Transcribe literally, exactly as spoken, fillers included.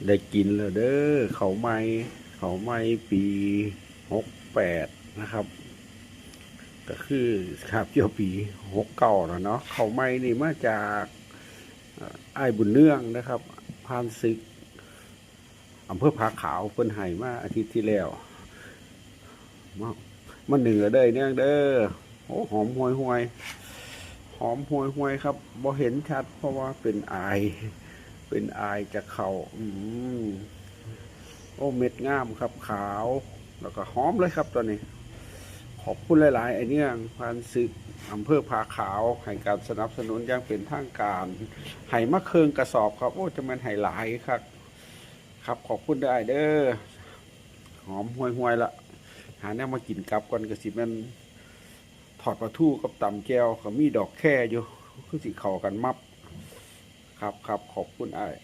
ได้กินแล้วเด้อ ข้าวใหม่ ข้าวใหม่ปีหกแปดนะครับ ก็คือคาบเกี่ยวปีหกเก้าแล้วเนาะ ข้าวใหม่นี่มาจาก เอ่อ อ้ายบุญเนืองนะครับ ผ่านศึก อำเภอผาขาว เพิ่นให้มาอาทิตย์ที่แล้ว มา มานึ่งแล้วเด้อเนืองเด้อ โอ้ หอมห่วยๆ หอมห่วยๆ ครับ บ่เห็นชัด เพราะว่าเป็นอาย เป็นอายจากข้าว อืม โอ้ เม็ดงามครับ ขาว แล้วก็หอมเลยครับตอนนี้ ขอบคุณหลายๆ อ้ายเนือง ผ่านศึก อำเภอผาขาว ให้การสนับสนุนอย่างเป็นทางการ ให้มาเครื่องกระสอบครับ โอ้ จั่งแม่นให้หลายคัก ครับ ขอบคุณเด้ออ้ายเด้อ หอมห่วยๆ ละ หาแนวมากินกับก่อน ก็สิแม่นทอดปลาทูกับตำแจ่ว ก็มีดอกแคอยู่ คือสิเข้ากันมับ ครับ ครับ ขอบคุณอ้าย